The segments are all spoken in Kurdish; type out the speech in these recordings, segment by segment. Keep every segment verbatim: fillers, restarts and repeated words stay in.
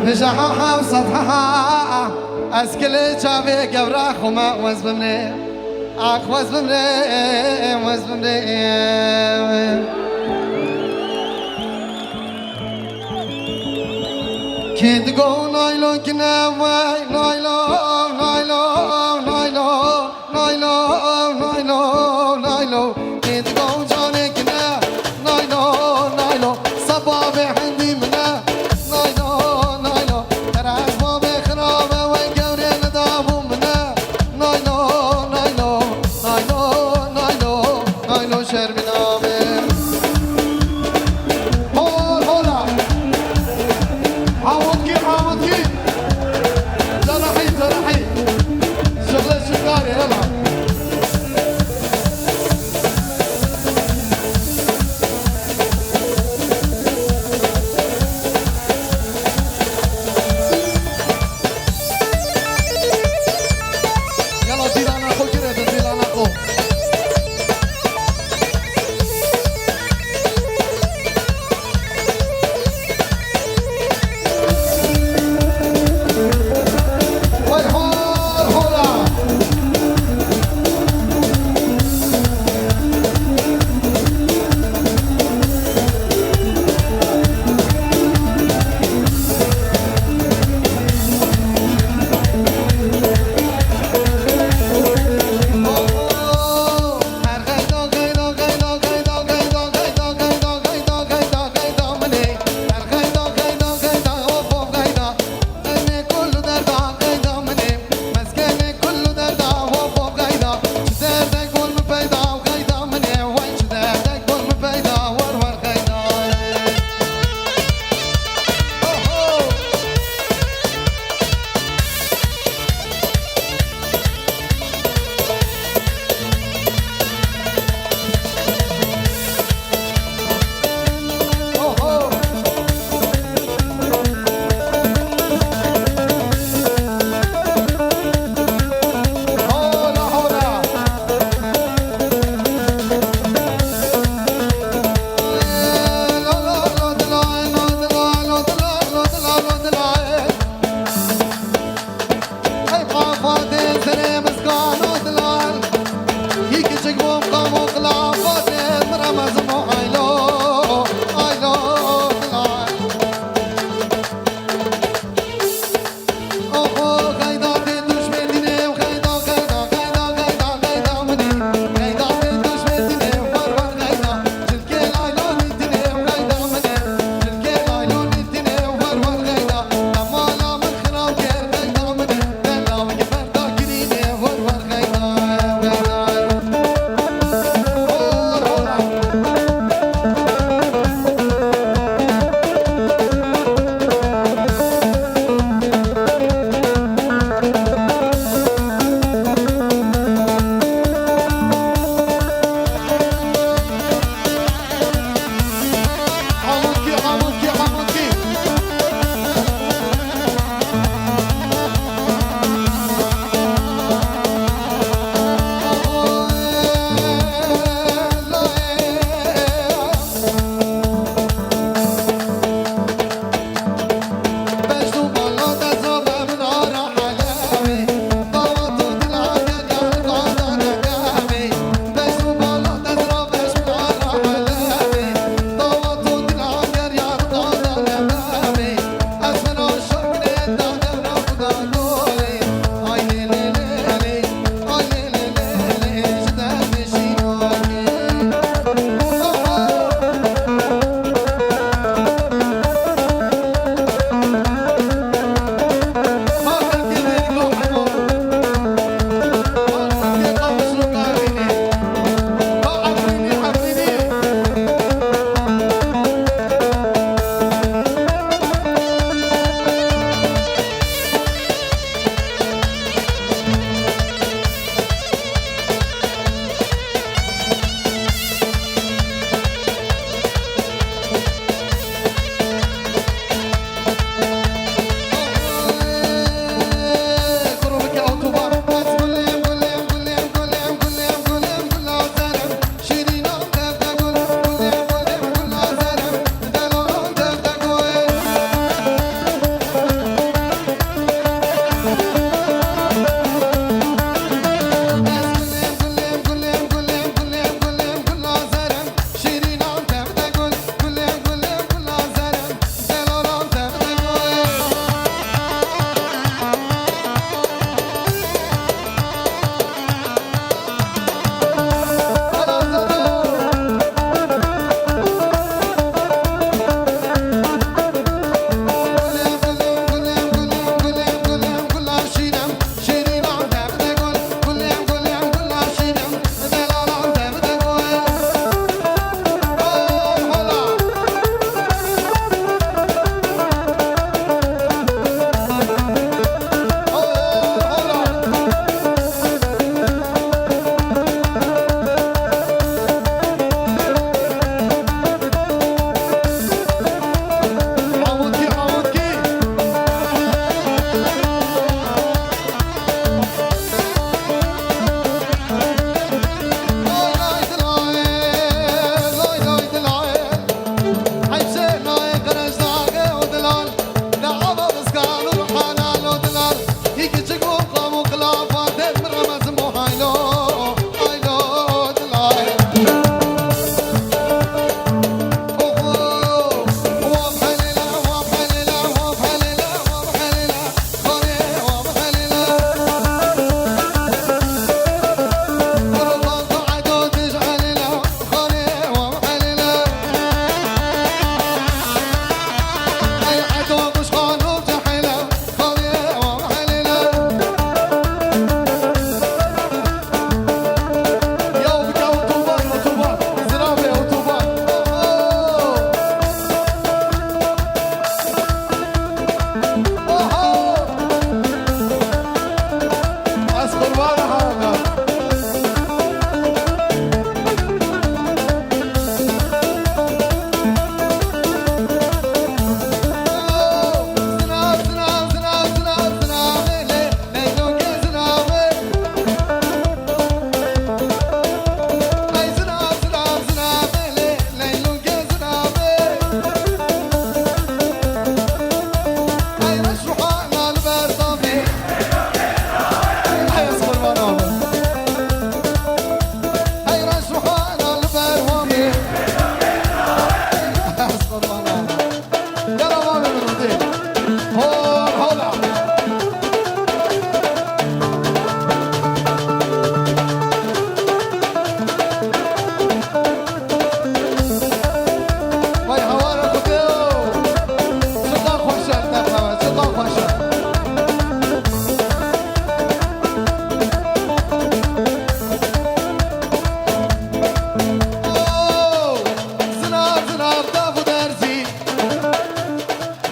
Bêje ha ha sed ha ha. Ez kilê çavê gewra xwe me wez bimrê. Ax wez bimrê, wez bimrê. Kî digo naylo kine vay, naylo, naylo, naylo. Naylo, naylo, naylo, kê digo canê kine. Naylo, naylo, seba bê hindî mine. Naylo, naylo, terez babê xirabe we gewrê nedabû mine. Naylo, naylo, naylo, naylo, naylo, şermî nabe. Hol, hola. Hawtkî, hawtkî. Zerahî, zerahî.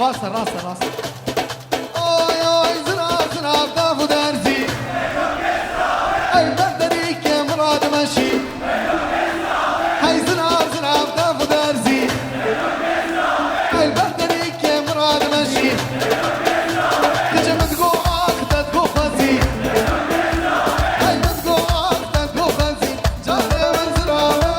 Rast e, rast e, rast e. Oy, oy, zirav, zirav, dav û derzî. Ey berderî ke mirad meşî. Hey zirav, zirav, dav û derzî. Ey berderî ke mirad meşî. Kiçe min digo ax, te digo xwezî. Hey min digo ax, te digo xwezî. Carê min zirav e.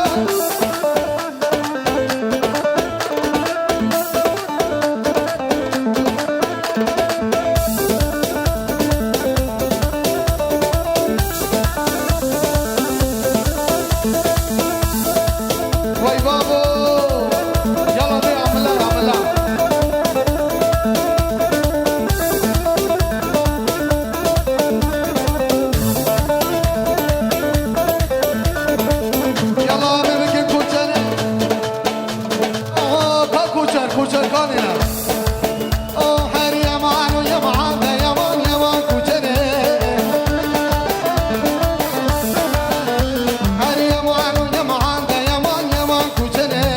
Wey babo! Yala dê amila, amila. Yala me bikin koçerê. Aha, ka koçer, koçer kanê ne. Oh, her yeman û yeman de yeman, yeman kuçerê. Her yeman û yeman de yeman, yeman kuçerê.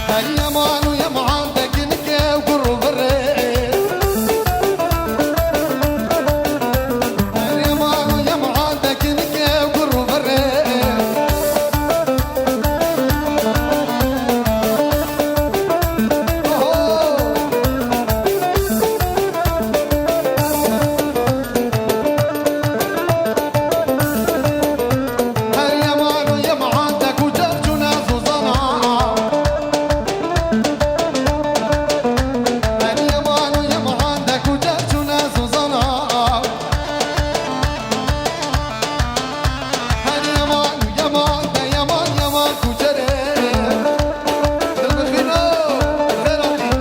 Her yeman û yeman de kinike û gur û virê. Her yeman, yeman, de yeman, yeman kuçerê. Dilbixwîno, xêr hatî.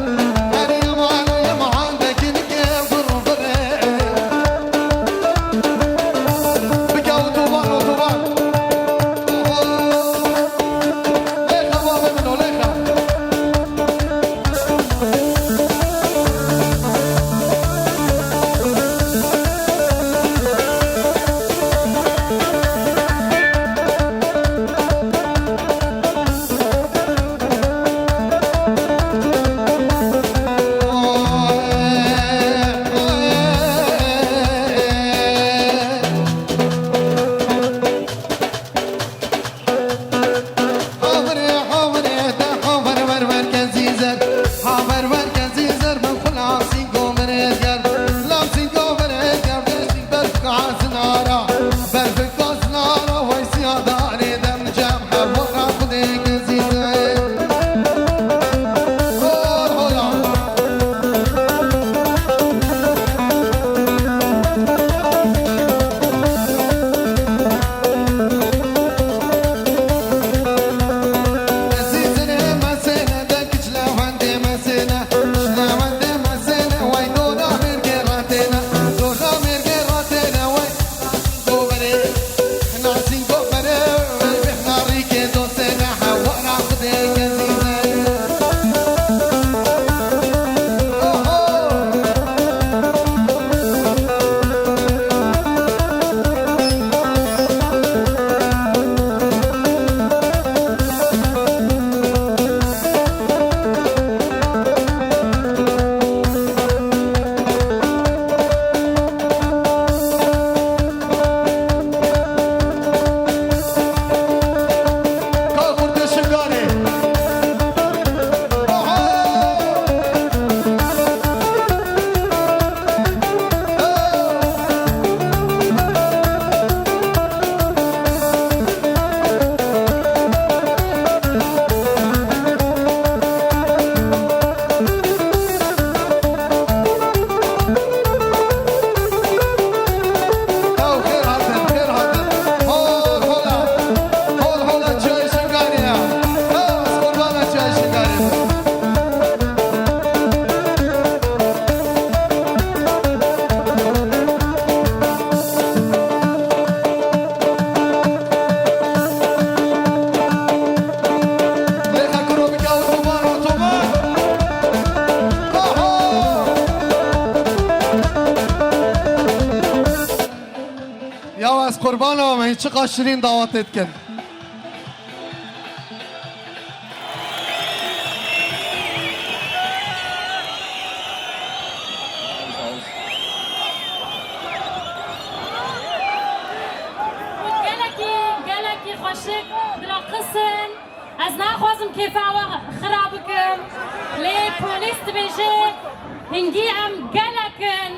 Her yeman, yeman, de kinike gur û virê. Bike û tovan, û tovan. Lêxa bavê min o, lêxa. Havre, havre, de haver ver ver kezî zer. Haver ver kezî zer, min xula sîngo mirê ger. Lam sîngo mirê ger, deştî berfika zinara. Berfika zinara, wey siya darê dem cem. Hevara xudê kezî zer. Hor hoya. Ka xurtê Şingalê. Aha! Ew xêr hatin, xêr hatin. Hol hola, hol hola çiyayê Şingalê ya. Ew ez qurbana çiyayê Şingalê me. Lêxa kuro bike otoban, otoban. Oho! Ya ez qurbana me, çiqa şirîn dawetê dikin. Şik diraqisin. Ez naxwazim kêfa we xira bikim. Lê polîs dibêje hingî em gelek in.